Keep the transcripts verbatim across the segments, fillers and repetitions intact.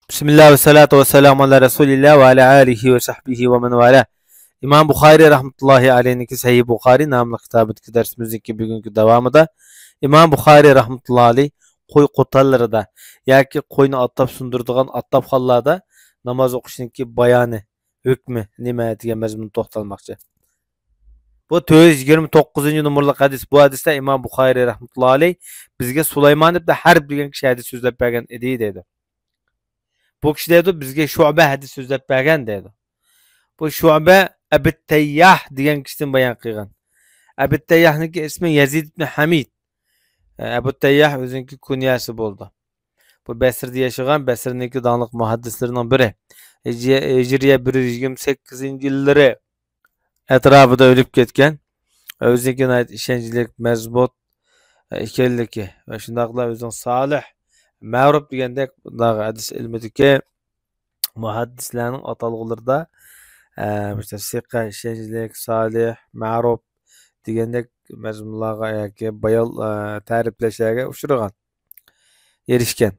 بىسمىللا ۋەسسالاتۇ ۋەسسالامۇ ئالا رەسۇلىللا ۋە ئالا ئالىھى ۋە سەھبىھى ۋە مەن ۋالا. ئىمام بۇخارىي رەھمەتۇللاھى ئەلەيھنىڭكى سەھىھ بۇخارىي ناملىق كىتابىدىكى دەرسىمىزنىڭكى بۈگۈنكى داۋامىدا ئىمام بۇخارىي رەھمەتۇللاھى ئەلەيھ قوي قوتانلىرىدا ياكى قوينى ئاتلاپ سۇندۇرىدىغان ئاتلاپخانىلاردا ناماز ئوقۇشنىڭكى بايانى، ھۆكمى نېمە دېگەن مەزمۇنغا توختالماقچى. بۇ تۆت يۈز يىگىرمە توققۇزىنچى نومۇرلۇق ھەدىس. بۇ ھەدىستە ئىمام بۇخارىي رەھمەتۇللاھى ئەلەيھ بىزگە سۇلايمان ئىبنى ھەرب دېگەن كىشى ھەدىس سۆزلەپ بەرگەن ئىدى دەيدۇ. بۇ كىشى دەيدۇ، بىزگە شۇبە ھەدىس سۆزلەپ بەرگەن دەيدۇ. بۇ شۇبە ئەبۇ تەيياھ دېگەن كىشىدىن بايان قىلغان. ئەبۇ تەيياھنىڭكى ئىسمى يەزىد ئىبنى ھەمىد. ئەبۇ تەيياھ ئۆزىنىڭكى كۇنيەسى بولىدۇ. بۇ بەسرىدە ياشىغان، بەسرىنىڭكى داڭلىق مۇھەددىسلىرىنىڭ بىرى. ھىجرىيە، ھىجرىيە بىر يۈز يىگىرمە سەككىزىنچى يىللىرى ئەتراپىدا ئۆلۈپ كەتكەن. ئۆزىنىڭكى ناھايىتى ئىشەنچلىك، مەزمۇت ئىكەنلىكى ۋە شۇنداقلا ئۆزىنىڭ سالىھ، مەرۇپ دېگەندەك بۇنداق ھەدىس ئىلمىدىكى مۇھەددىسلەرنىڭ ئاتالغۇلىرىدا، ئە، مۇشۇ سىقە، ئىشەنچلىك، سالىھ، مەرۇپ دېگەندەك مەزمۇنلارغا ياكى بايان، ئە، تەرىپلەشلەرگە ئۇچرىغان، ئېرىشكەن.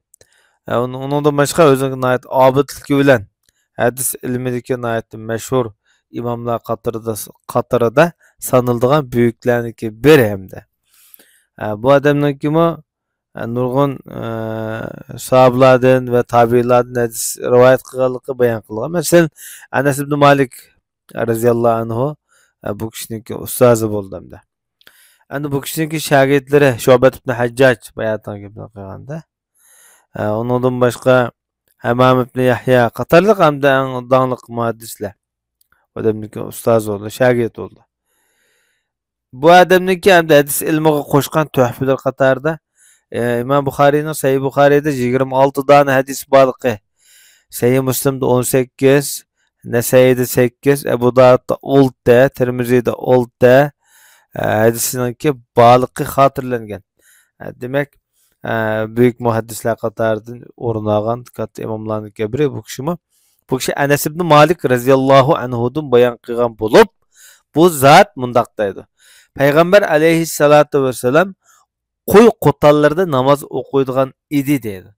ئە، ئۇن-، ئۇنىڭدىن باشقا ئۆزىنىڭ ناھايىتى ئابىدلىكى بىلەن ھەدىس ئىلمىدىكى ناھايىتى مەشھۇر ئىماملار قاتارىدا، قاتارىدا سانىلىدىغان بۈيۈكلەرنىڭكى بىرى ھەمدە. ئە، بۇ ئادەمنىڭكىمۇ، ئە، نۇرغۇن، ئە، ساھابىلاردىن ۋە تابىئىنلاردىن ھەدىس رىۋايەت قىلغانلىقى بايان قىلغان. مەسىلەن، ئەنەس ئىبنى مالىك رەزىياللاھۇ ئەنھۇ، ئە، بۇ كىشىنىڭكى ئۇستازى بولدى ھەمدە. ئەمدى بۇ كىشىنىڭكى شاگىرتلىرى شۇبەت ئىبنى ھەججاج، باياتىنقى گېپىنى قىلغاندا، ئە، ئۇنىڭدىن باشقا ھەمام ئىبنى يەھيا قاتارلىق ھەمدە ئەڭ داڭلىق مۇھەددىسلەر. ئۇ ئادەمنىڭكى ئۇستازى بولدى، شاگىرتى بولدى. بۇ ئادەمنىڭكى ھەمدە ھەدىس ئىلمىغا قوشقان تۆھپىلىرى قاتارىدا، ئى، ئىمام بۇخارىينىڭ سەھىھ بۇخارىيدا يىگىرمە ئالتە دانە ھەدىس بارلىقى، سەھىھ مۇسلىمدا ئون سەككىز، نەسەئىيدا سەككىز، ئەبۇ داۋۇدتا ئالتە، تىرمىزىيدا ئالتە، ئە، ھەدىسنىڭكى بارلىقى خاتىرىلەنگەن. ئە، دېمەك، ئە، بۈيۈك مۇھەددىسلەر قاتارىدىن ئورۇن ئالغان كاتتا ئىماملارنىڭكى بىرى بۇ كىشىمۇ. بۇ كىشى ئەنەس ئىبنى مالىك رەزىياللاھۇ ئەنھۇدىن بايان قىلغان بولۇپ، بۇ زات مۇنداق دەيدۇ، پەيغەمبەر ئەلەيھىسسالاتۇ ۋەسسالام قوي قوتانلىرىدا ناماز ئوقۇيدىغان ئىدى دەيدۇ.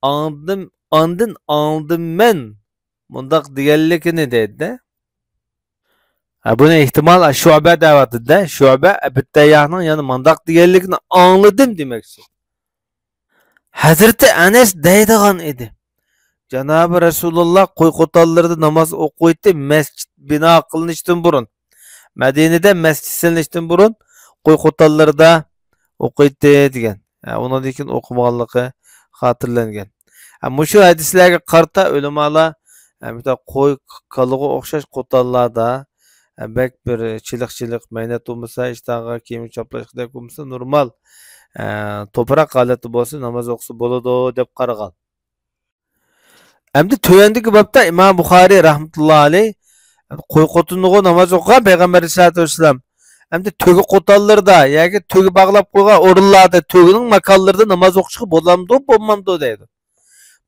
ئاندىن، ئاندىن ئاڭلىدىم مەن مۇنداق دېگەنلىكىنى دەيدۇ-دە. ھە، بۇنى ئېھتىمال شۇبە دەۋاتىدۇ-دە. شۇبە ئەبۇ تەيياھنىڭ يەنە مۇنداق دېگەنلىكىنى ئاڭلىدىم دېمەكچى. ھەزرىتى ئەنەس دەيدىغان ئىدى، جانابى رەسۇلۇللا قوي قوتانلىرىدا ناماز ئوقۇيتتى، مەسچىت بىنا قىلىنىشتىن بۇرۇن، مەدىنىدە مەسچىت سېلىنىشتىن بۇرۇن قوي قوتانلىرىدا ئوقۇيتتى دېگەن. ھە، ئۇنىڭدىن كېيىن ئوقۇمىغانلىقى خاتىرىلەنگەن. ھە، مۇشۇ ھەدىسلەرگە قارىتا ئۆلىمالار، ھە، مۇشۇنداق قوي، كالىغا ئوخشاش قوتانلاردا، ھە، بەك بىر چېلىق-چېلىق مەينەت بولمىسا، ئىشتانغا كىيىم چاپلاشقۇدەك بولمىسا، نورمال، ھە، توپراق ھالەتتە بولسا ناماز ئوقۇسا بولىدۇ دەپ قارىغان. ئەمدى تۆۋەندىكى بابتا ئىمام بۇخارىي رەھمەتۇللا ئەلەيھ قوي قوتۇنىغۇ ناماز ئوقۇغان پەيغەمبەر ئەلەيھىسسالاتۇ ۋەسسالام، ئەمدى تۆگە قوتانلىرىدا ياكى تۆگە باغلاپ قويغان ئورۇنلاردا، تۆگىنىڭ ماكانلىرىدا ناماز ئوقۇشقا بولامدۇ، بولمامدۇ دەيدۇ.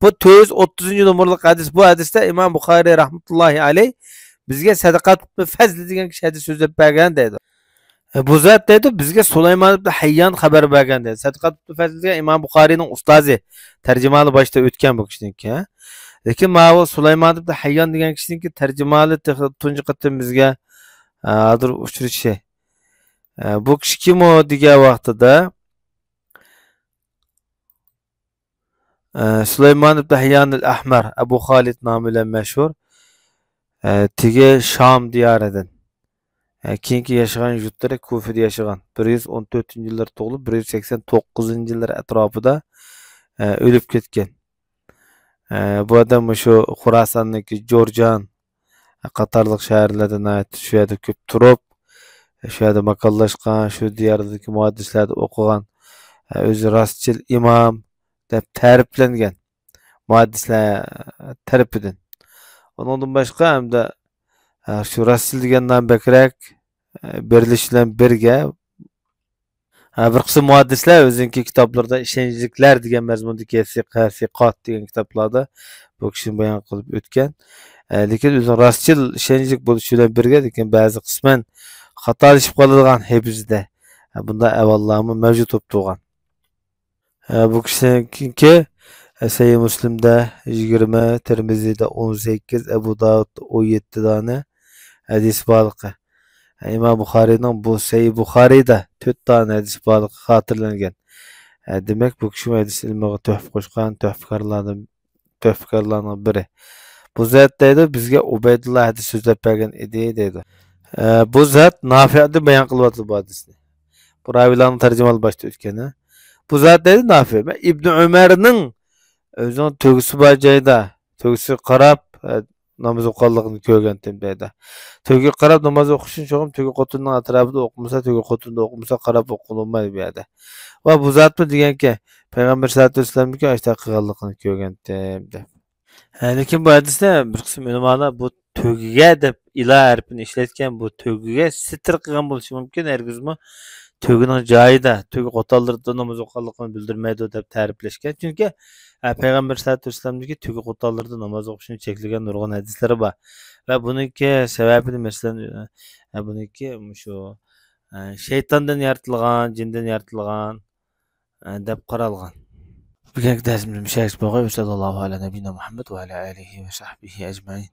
بۇ تۆت يۈز ئوتتۇزىنچى نومۇرلۇق ھەدىس. بۇ ھەدىستە ئىمام بۇخارىي رەھمەتۇللاھى ئەلەيھ بىزگە سەدىقات ئىبنى فەزل دېگەن كىشى ھەدىس سۆزلەپ بەرگەن دەيدۇ. بۇ زات دەيدۇ، بىزگە سۇلايمان ئىبنى ھەييان خەۋەر بەرگەن دەيدۇ. سەدىقات ئىبنى فەزل دېگەن ئىمام بۇخارىينىڭ ئۇستازى، تەرجىمانى باشتا ئۆتكەن بۇ كىشىنىڭكى. لېكىن ماۋۇ سۇلايمان ئىبنى ھەييان دېگەن كىشىنىڭكى تەرجىمانى تېخى تۇنجى قېتىم بىزگە، ئە، ھازىر ئۇچرىشى. ئە، بۇ كىشى كىم ئۇ دېگەن ۋاقتىدا، ئە، سۇلايمان ئىبنى ھەييانىل ئەھمەر، ئەبۇ خالىد نامى بىلەن مەشھۇر، ئە، تېگى شام دىيارىدىن، ئە، كېيىنكى ياشىغان يۇرتلىرى كۇفىدا ياشىغان، بىر يۈز ئون تۆتىنچى يىللىرى تۇغۇلۇپ، بىر يۈز سەكسەن توققۇزىنچى يىللىرى ئەتراپىدا، ئە، ئۆلۈپ كەتكەن. ئە، بۇ ئادەم مۇشۇ خۇراساندىكى جۇرجان قاتارلىق شەھەرلەردە ناھايىتى شۇ يەردە كۆپ تۇرۇپ، شۇ يەردە ماكانلاشقان، شۇ دىياردىكى مۇھەددىسلەردە ئوقۇغان، ئۆزى راستچىل ئىمام دەپ تەرىپلەنگەن مۇھەددىسلەر تەرىپىدىن. ئۇنىڭدىن باشقا ھەمدە، شۇ راستچىل دېگەن نام بەكرەك بېرىلىش بىلەن بىرگە، ھە، بىر قىسىم مۇھەددىسلەر ئۆزىنىڭكى كىتابلىرىدا ئىشەنچلىكلەر دېگەن مەزمۇندىكى سىقە، سىقات دېگەن كىتابلاردا بۇ كىشىنى بايان قىلىپ ئۆتكەن. ئە، لېكىن ئۆزىنىڭ راستچىل، ئىشەنچلىك بولۇشى بىلەن بىرگە، لېكىن بەزى قىسمەن خاتالىشىپ قالىدىغان ھېپىزىدە، ئە، بۇنداق ئەھۋاللارمۇ مەۋجۇت بولۇپ تۇرغان. ئە، بۇ كىشىنىڭكى سەھىھ مۇسلىمدە يىگىرمە، تىرمىزىدە ئون سەككىز، ئەبۇ داۋۇدتا ئون يەتتە دانە ھەدىس بارلىقى. ئىمام بۇخارىينىڭ بۇ سەھىھ بۇخارىيدا تۆت دانە ھەدىس بارلىقى خاتىرىلەنگەن. ھە، دېمەك، بۇ كىشىمۇ ھەدىس ئىلمىغا تۆھپە قوشقان تۆھپىكارلاردىن، تۆھپىكارلارنىڭ بىرى. بۇ زات دەيدۇ، بىزگە ئۇبەيدۇللا ھەدىس سۆزلەپ بەرگەن ئىدى، دەيدۇ. ئە، بۇ زات نافىئدىن بايان قىلىۋاتىدۇ بۇ ھەدىسنى. بۇ راۋىيلارنىڭ تەرجىمىھالى باشتا ئۆتكەن، ھە. بۇ زات دەيدۇ نافىئ، مەن ئىبنى ئۆمەرنىڭ ئۆزىنىڭ تۆگىسى بار جايدا، تۆگىسىگە قاراپ، ئە، ناماز ئوقۇغانلىقىنى كۆرگەنتىم، دەيدۇ. تۆگىگە قاراپ ناماز ئوقۇشنى چوقۇم تۆگە خوتۇنىنىڭ ئەتراپىدا ئوقۇمىسا، تۆگە خوتۇنىدا ئوقۇمىسا، قاراپ ئوقۇلمايدۇ بۇ يەردە. ۋە بۇ زاتمۇ دېگەنكى، پەيغەمبەر سەللەللاھۇ ئەلەيھى ۋەسەللەمنىڭكى ئاشۇنداق قىلغانلىقىنى كۆرگەنتىم، دەپ. ھە، لېكىن بۇ ھەدىستە بىر قىسىم ئۆلىمالار بۇ تۆگىگە دەپ ئىلا ھەرپىنى ئىشلەتكەن، بۇ تۆگىگە سىتىر قىلغان بولۇشى مۇمكىن، ھەرگىزمۇ تۆگىنىڭ جايىدا، تۆگە قوتانلىرىدا ناماز ئوقۇغانلىقىنى بىلدۈرمەيدۇ دەپ تەرىپلەشكەن. چۈنكى، ئە، پەيغەمبەر سەللەللاھۇ ئەلەيھى ۋەسەللەمنىڭكى تۆگە قوتانلىرىدا ناماز ئوقۇشىنى چەكلىگەن نۇرغۇن ھەدىسلىرى بار. ۋە بۇنىڭكى سەۋەبىنى، مەسىلەن، ئە، بۇنىڭكى مۇشۇ، ئە، شەيتاندىن يارىتىلغان، جىندىن يارىتىلغان، ئە، دەپ قارالغان. بۈگۈنكى دەرسىمىز مۇشۇ يەرگىچە بولغاي. ۋەسەللاللاھۇ ئەلا نەبىييىنا مۇھەممەد ۋە ئەلا ئالىھى ۋە سەھبىھى ئەجمەئىن.